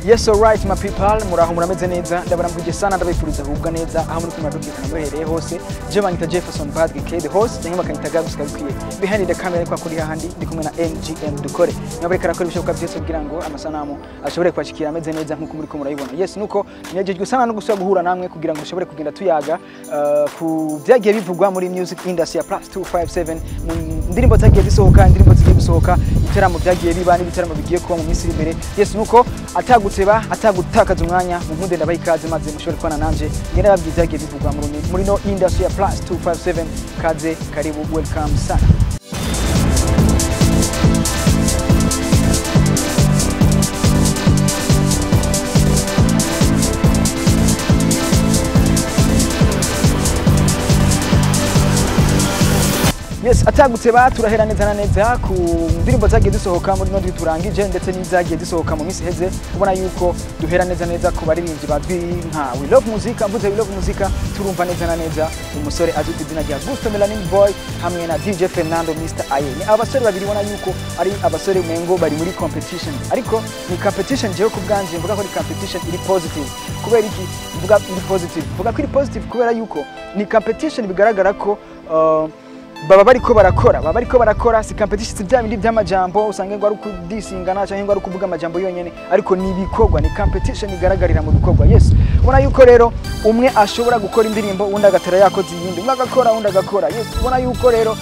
Yes, alright, my people, muraho, murameze neza? Ndabaramukije sana, ndabifuriza kugubwa neza aho muri kumadukikana muherereye hose. Je banyita Jefferson Badge K the host, cyangwa bakanyita Gabs kabikwiye. Behind the camera kwa kuri hahandi ndi kumwe na MGM Dukore. Niba bariko arakora ibishoboka byose kugira ngo amasanamu ashobore kwashikira ameze neza nkuko muri ko murayibona. Yes, nuko nejejwe sana no gusubira guhura namwe kugira ngo dushobore kugenda tuyaga ku byagiye bivugwa muri music industry ya plus 257, mu ndirimbo zagiye zisohoka, indirimbo zigiye gusohoka, ibitaramo byagiye biba n'ibitaramo bigiye kuba mu minsi iri imbere. Yes, nuko ataguteba, atagutakaza umwanya, mu nkunde ndabaha ikaze maze mushobore kubana nanje ngenda babwiye ibyagiye bivugwa muri no industry ya plus 257. Kaze, karibu, welcome sana. Yes, ataguteba turahera neza na neza ku ndirimbo zagiye zisohoka muri no turangije ndetse n'izagiye zisohoka mu minsi iheze. Ubona yuko duhera neza neza ku baririmbyi bazwi nka We Love Muzika. Mvuze We Love Muzika, turumva neza na neza umusore azwi ku izina rya Gusto Melanin Boy hamwe na DJ Fernando Mr. Aye. Ni abasore babiri ubona yuko ari abasore umengo bari muri competition, ariko ni competition jewe ku bwanje mvuga ko ari competition iri positive. Kubera iki mvuga iri positive? Mvuga ko iri positive kubera yuko ni competition bigaragara ko baba bariko barakora, baba bariko barakora. Si competition, si bya bindi by'amajambo usanga ngo ari ukudisingana cyangwa ngo ari ukuvuga amajambo yonyene, ariko ni ibikorwa, ni competition igaragarira mu bikorwa. Yes, ubona yuko rero umwe ashobora gukora indirimbo, undi agatera yakoze iyindi, umwe agakora, undi agakora. Yes, ubona yuko rero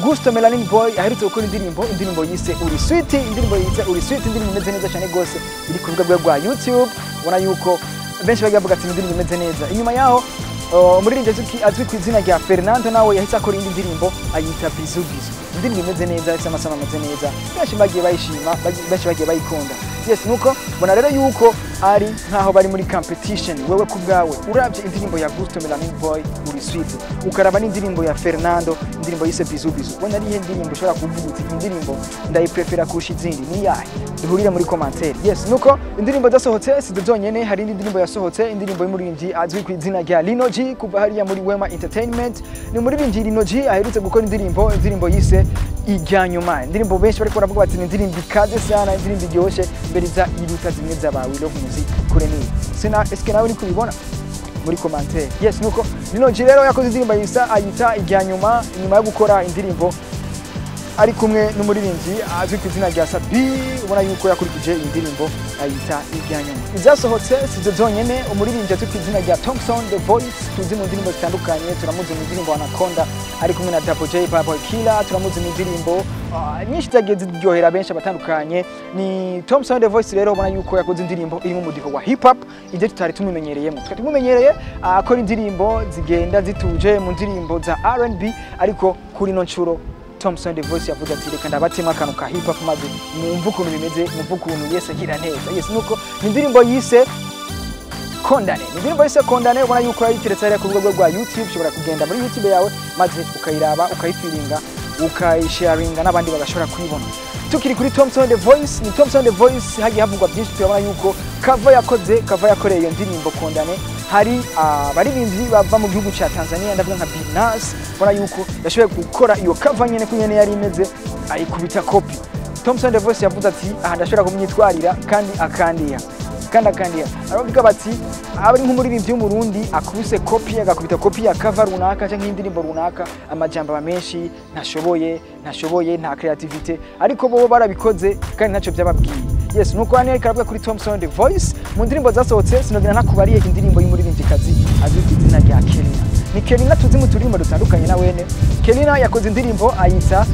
Gusto Melanin Boy aherutse gukora indirimbo, indirimbo yise Uri Sweet, indirimbo yise Uri Sweet, indirimbo imeze neza cyane gose iri ku rubuga rwe rwa YouTube. Ubona yuko benshi bagiye bavuga ati indirimbo imeze neza. Inyuma yaho umuririmbyi azwi ku izina rya Fernando nawe yahise akora indi ndirimbo ayita Bizu Bizu, indirimbo imeze neza, ifite amasanamu ameze neza, benshi bagiye bayishima, benshi bagiye bayikunda. Yes, nuko mbona rero yuko ari nkaho bari muri competition. Wewe ku bwawe uravye indirimbo ya Gusto Melanin Boy Uri Sweet, ukaraba n'indirimbo ya Fernando, indirimbo yise Bizu Bizu, ubona ari iyihe ndirimbo ushobora kuvuga uti iyi ndirimbo ndayiprefera kurusha izindi? Ni iyahe? Duhurire muri commentaire. Yes, nuko indirimbo zasohotse si zonyene, hari indi ndirimbo yasohotse, indirimbo y'umuririmbyi azwi ku izina rya Lino G kuva hariya muri Wema Entertainment. Ni umuririmbyi Lino G aherutse gukora indirimbo, indirimbo yise Ijya Nyuma, indirimbo benshi bariko baravuga bati ni indirimbo ikaze sana, indirimbo iryoshe mbere za iruta zimwe za ba We Love Music kure. Ni sina eske nawe uri kubibona muri commentaire? Yes, nuko Lino G rero yakoze indirimbo yisa ayita Ijya Nyuma, inyuma yo gukora indirimbo ari kumwe n'umuririmbyi azwi ku izina rya Sabi. Ubona yuko yakurikije iyi ndirimbo ayita Ijya Nyuma. Ibyasohotse si zonyene, umuririmbyi azwi ku izina rya Thompson The Voice tuzi mu ndirimbo zitandukanye, turamuzi mu ndirimbo Anaconda ari kumwe na Double J Baboy Killer, turamuzi mu ndirimbo nyinshi zagiye ziryohera benshi abatandukanye. Ni Thompson The Voice rero ubona yuko yakoze indirimbo irimo umudiho wa hip hop, ibyo tutari tumumenyereyemo. Twari tumumenyereye akora indirimbo zigenda zituje mu ndirimbo za R&B, ariko kuri no nshuro Thompson The Voice yavuze ati reka ndabatema akantu ka hip hop maze mwumve ukuntu bimeze, mwumve ukuntu Yesu agira neza. Yes, nuko ni indirimbo yise Kondane, ni indirimbo yise Kondane. Ubona yuko yayiteretse hariya ku rubuga rwe rwa YouTube, ushobora kugenda muri YouTube yawe maze ukayiraba, ukayifiringa, ukayisharinga n'abandi bagashobora kuyibona. Tukiri kuri Thompson The Voice, ni Thompson The Voice hagiye havugwa byinshi. Turabona yuko cover yakoze, cover yakoreye iyo ndirimbo Kondane, hari abaririmbyi bava mu gihugu cya Tanzania, ndavuga nka Binas. Ubona yuko yashoboye gukora iyo cover nyene ko nyene yari imeze, ayikubita copy. Thompson The Voice yavuze ati aha ndashobora kumwitwarira kandi akandiha, kandi akandiha. Aravuga bati aba ari nk'umuririmbyi w'Umurundi akubise copy, agakubita copy ya cover runaka cyangwa indirimbo runaka, amajambo aba menshi, ntashoboye, ntashoboye, nta creativity, ariko bo barabikoze kandi ntacyo byababwiye. Yes, nuko hano ariko aravuga kuri Thompson The Voice. Mu ndirimbo zasohotse sinogira ntakubariye indirimbo y'umuririmbyikazi azwi ku izina rya Kelina. Ni Kelina tuzi mu turirimbo dutandukanye na wene. Kelina yakoze indirimbo ayita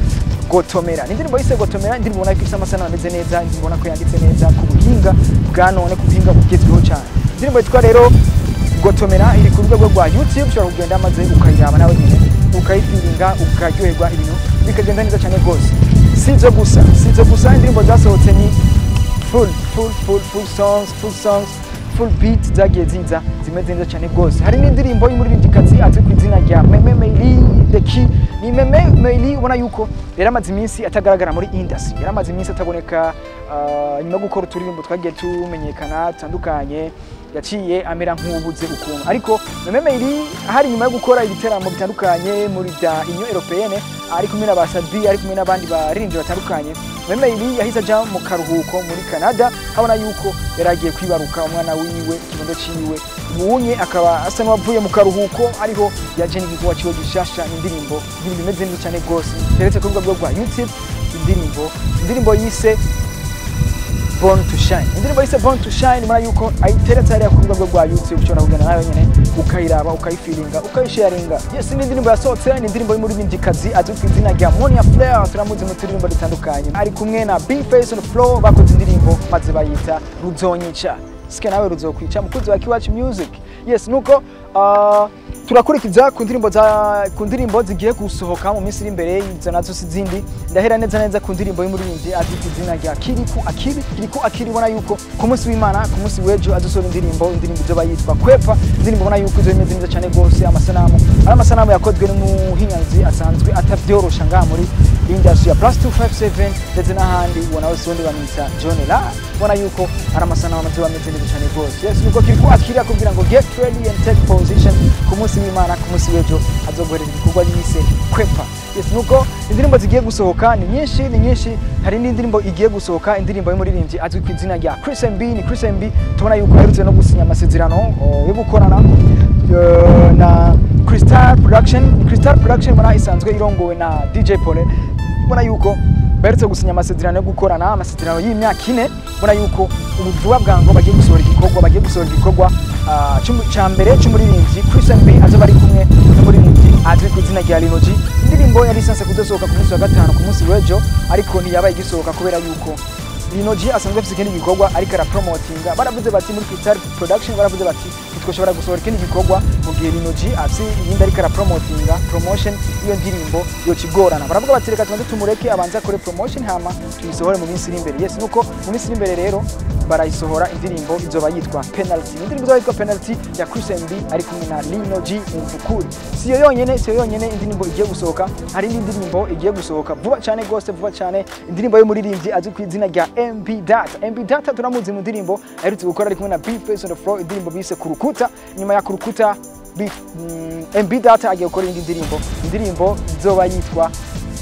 Gotomera. Ni indirimbo yise Gotomera, indirimbo ubona ko ifite amasanamu ameze neza, indirimbo ubona ko yanditse neza ku buhinga bwa none, ku buhinga bugezweho cyane. Indirimbo yitwa rero Gotomera iri ku rubuga rwa YouTube, ushobora kugenda maze ukayiraba nawe nyine, ukayifiringa, ukaryoherwa, ibintu bikagenda neza cyane rwose. Si ibyo gusa, si ibyo gusa, indirimbo zasohotse ni full full full full songs, full songs, full beat zagiye ziza zimeze neza cyane rwose. Hari n'indirimbo y'umuririmbyikazi azwi ku izina rya Meme Meili The Key. Ni Meme Meili ubona yuko yari amaze iminsi atagaragara muri industry, yari amaze iminsi ataboneka, nyuma yo gukora uturirimbo twagiye tumenyekana dutandukanye, yaciye amera nk'ubuze ukuntu. Ariko Meme Meili hari nyuma yo gukora ibiteramo bitandukanye muri bya Union Européenne, ari kumwe na ba Sabi, ari kumwe n'abandi baririmbyi batandukanye. Meili yahise aja mu karuhuko muri Canada, habona yuko yaragiye kwibaruka umwana wiwe, ikibondo ciwe. Ubunye akaba asa n'uwavuye mu karuhuko, ariho yaje n'igikorwa ciwe gishasha, indirimbo ibintu bimeze neza cyane rwose. Teretse ku rubuga rwa YouTube indirimbo yise Born to Shine. Indirimbo yise Born to Shine mara yuko ayiteretse hariya ku rubuga rwa YouTube, ushobora kugenda nawe nyene ukayiraba, ukayifilinga, ukayisharinga. Yes, ni indirimbo yasohotse, ni indirimbo y'umuririmbyikazi azwi ku izina rya Monia Fleur, turamuzi mu turirimbo dutandukanye. Ari kumwe na B-Face on the Floor, bakoze indirimbo maze bayita Ruzonyica. Sike nawe ruzokwica, mukunzi wa Kiwacu Music. Yes, nuko turakurikiza ku ndirimbo zigiye gusohoka mu minsi iri imbere, izo nazo si zindi. Ndahera neza neza ku ndirimbo y'umuririmbyi azwi ku izina rya Kirikou Akili. Kirikou Akili ubona yuko ku munsi w'Imana, ku munsi w'ejo azosohora indirimbo izoba yitwa Kwepa. Indirimbo ubona yuko izoba imeze neza cyane rwose. Amasanamu ari amasanamu yakozwe n'umuhinyanzi asanzwe atavyorosha ngaha muri industry ya Plus 257 ndetse n'ahandi, ubona wese wundi bamwita John La. Ubona yuko ari amasanamu azoba ameze neza cyane rwose. Yes, nuko Kirikou Akili akubwira ngo get ready and take position, ku munsi w'Imana, ku munsi w'ejo azoguhereza igikorwa yise Kwepa. Yes, nuko indirimbo zigiye gusohoka ni nyinshi, ni nyinshi. Hari n'indirimbo igiye gusohoka, indirimbo y'umuririmbyi azwi ku izina rya Chris MB. Ni Chris MB tubona yuko aherutse no gusinya amasezerano yo gukorana na Crystal Production. Crystal Production mbona isanzwe irongowe na DJ Pole. Mbona yuko baherutse gusinya amasezerano yo gukorana, amasezerano y'imyaka 4. Mbona yuko ubu vuba bwango bagiye gusohora igikorwa, ca mbere c'umuririmbyi Chris MB azoba ari kumwe n'umuririmbyi azwi ku izina rya Lino G. Indirimbo yari isanzwe kuzosohoka ku munsi wa gatanu, ku munsi w'ejo, ariko ntiyabaye igisohoka kubera yuko Lino G asanzwe afise ikindi gikorwa ariko arapromotinga. Baravuze bati muri Crystal Production baravuze bati ntitwoshobora gusohora ikindi gikorwa mu gihe Lino G afise iyindi ariko arapromotinga, promotion iyo ndirimbo yocigorana. Baravuga bati reka tubanze tumureke abanze akore promotion, hama tuyisohore mu minsi iri imbere. Yes, nuko mu minsi iri imbere rero barayisohora. Indirimbo izoba yitwa Penalty. Indirimbo izoba yitwa Penalty ya Chris MB ari kumwe na Lino G Mvukuri. Siyo yonyene indirimbo igiye gusohoka, hari n'indi ndirimbo igiye gusohoka vuba cyane gose, vuba cyane. Indirimbo y'umuririmbyi azwi ku izina rya MB Data. MB Data turamuzi mu ndirimbo aherutse gukora ari kumwe na B-Face on the Floor, indirimbo bise Kurukuta. Nyuma ya Kurukuta, MB Data agiye gukora indi ndirimbo, indirimbo izoba yitwa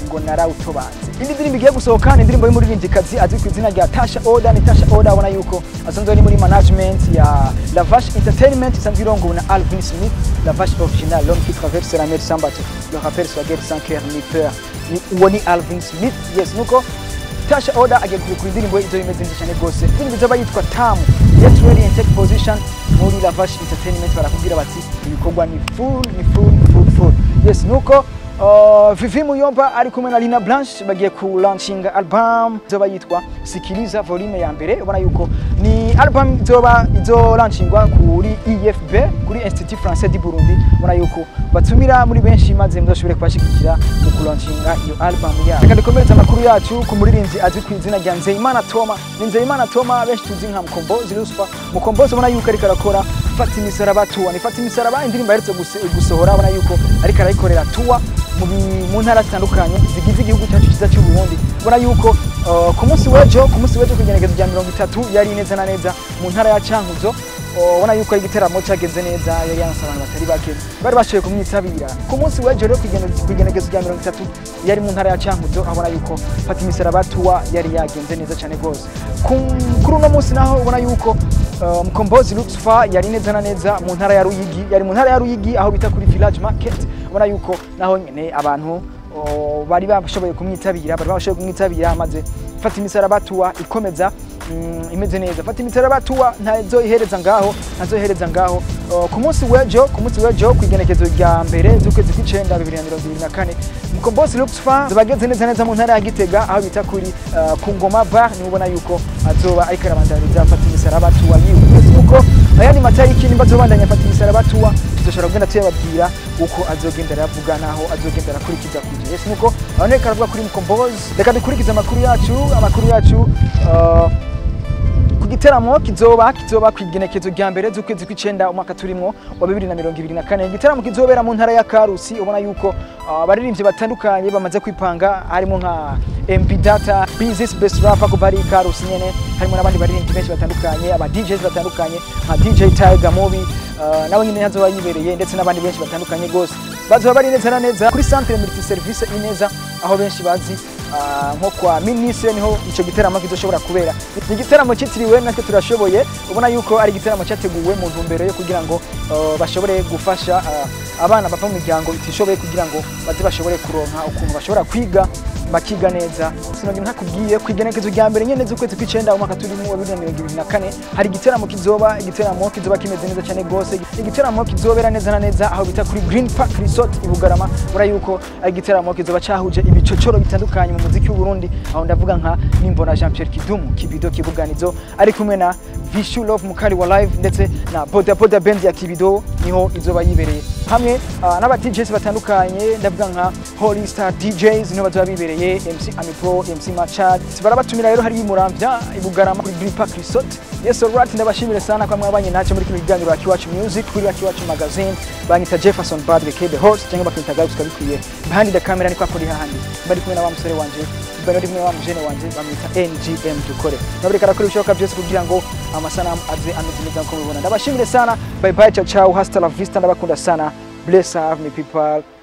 ngo Narawutobanze. Indi ndirimbo igiye gusohoka ni indirimbo y'umuririmbyikazi azwi ku izina rya Tasha Oda. Ni Tasha Oda ubona yuko asanzwe ari muri management ya Lavash Entertainment isanzwe irongowe na Alvin Smith. Lavash original, l'homme qui traverse la mer sans bateau, le rappeur swagger sans cœur ni peur, ni uwo ni Alvin Smith. Yes, nuko Tasha Oda agiye kurekura indirimbo izo imeze neza cyane rwose, indirimbo izoba yitwa Tamu. Get ready and take position muri Lavash Entertainment, barakubwira bati ibikorwa ni full, ni full, full, full. Yes, nuko Vivi Muyomba ari kumwe na Lina Blanche bagiye ku launchinga album izoba yitwa Sikiliza volume ya mbere. Ubona yuko ni album izoba izo launchingwa kuri IFB, kuri Institut Français du Burundi. Ubona yuko batumira muri benshi maze muzoshobore kubashigikira mu ku launchinga iyo album yabo. Reka dukomereze amakuru yacu ku muririmbyi azwi ku izina rya Nzeyimana Toma. Ni Nzeyimana Toma benshi tuzi nka Mukombozi Lucifer. Mukombozi ubona yuko ariko arakora Fata Imisaraba tour. Ni Fata Imisaraba, indirimbo aherutse gusohora. Ubona yuko ariko arayikorera tour mu ntara zitandukanye zigize igihugu cyacu cyiza cy'u Burundi. Ubona yuko ku munsi w'ejo ku igenekerezo rya 30 yari neza na neza mu ntara ya Cankuzo. Ubona yuko ari igiteramo cyagenze neza, yari yanse abantu batari bake bari bashoboye kumwitabira. Ku munsi w'ejo rero ku igenekerezo rya 30 yari mu ntara ya Cankuzo, abona yuko Fata Imisaraba tour yari yagenze neza cyane rwose. Kuri uno munsi naho ubona yuko Mukombozi Lucifer yari neza na neza mu ntara ya Ruyigi, yari mu ntara ya Ruyigi aho bita kuri Village Market. Ubona yuko naho nyene abantu bari bashoboye kumwitabira, maze Fata Imisaraba tour ikomeza imeze neza. Fata Imisaraba tour ntazo ihereza ngaho, ntazo ihereza ngaho. Ku munsi w'ejo ku igenekezo rya 1 z'ukwezi kw'icenda 2024, Mukombozi Lucifer bageze neza neza mu ntara ya Gitega aho bita kuri ku Ngoma Bar. Ni ubona yuko azoba ariko arabandaniza Fata Imisaraba tour yiwe. Nuko ayandi matariki nimba azobandanya Fata Imisaraba tour tuzoshobora kugenda tuyababwira uko azogenda aravuga naho azogenda arakurikiza kuja. Yes, nuko aboneka aravuga kuri Mukombozi. Reka dukurikize amakuru yacu ku giteramo kizoba ku igenekezo rya 1 z'ukwezi kw'icenda umwaka turimwo wa 2024, igiteramo kizobera mu ntara ya Karusi. Ubona yuko abaririmbyi batandukanye bamaze kwipanga, harimo nka MB Data, Business Best Rapper kuva ari Karusi nyene, harimo n'abandi baririmbyi benshi batandukanye, aba DJs batandukanye nka DJ Tiger Mobi, nawe nyine hazoba yibereye, ndetse n'abandi benshi batandukanye gose bazoba bari neza na neza kuri Centre Multi Service Ineza, aho benshi bazi nko kwa ministre, niho ico giteramo kizoshobora kubera. Ni igiteramo cyitiriwe Natwe Turashoboye. Ubona yuko ari igiteramo cyateguwe mu ntumbero yo kugira ngo bashobore gufasha abana bava mu miryango itishoboye, kugira ngo baze bashobore kuronka ukuntu bashobora kwiga, bakiga neza. Sinogira ntakubwiye, ku igenekerezo rya 1 nyene z'ukwezi kw'icenda, umwaka turimo wa 2024, hari igiteramo kizoba, igiteramo kizoba kimeze neza cyane gose, igiteramo kizobera neza na neza aho bita kuri Green Park Resort i Bugarama. Ubona yuko ari igiteramo kizoba cahuje ibicocoro bitandukanye mu muziki w'u Burundi. Aho ndavuga nka Nimbona Jean Pierre Kidumu Kibido Kibuganizo ari kumwe na Vishu Love Mukali wa live, ndetse na Boda Boda Band ya Kibido niho izoba yibereye, hamwe n'aba DJs batandukanye. Ndavuga nka Holy Star DJs, niho bazoba bibereye, MC Amipro, MC Machad. Barabatumira rero hari Muramvya i Bugarama kuri Green Park Resort. Yes, alright, ndabashimire sana kwa mwabanye nacho muri kino kiganiro Akiwacu Music kuri Akiwacu Magazine. Banyita Jefferson Badre K the host, cyangwa bakita Gabs kabikwiye. Behind the camera ni kwa kuri hahandi bari kumwe na wa musore wanje, bari kumwe na wa mujene wanje bamwita NGM Dukore. Nabareka arakora ibishoboka byose kugira ngo amasanamu aze ameze neza nkuko mubibona. Ndabashimire sana, bye bye, ciao ciao, hasta la vista, ndabakunda sana, bless up me people.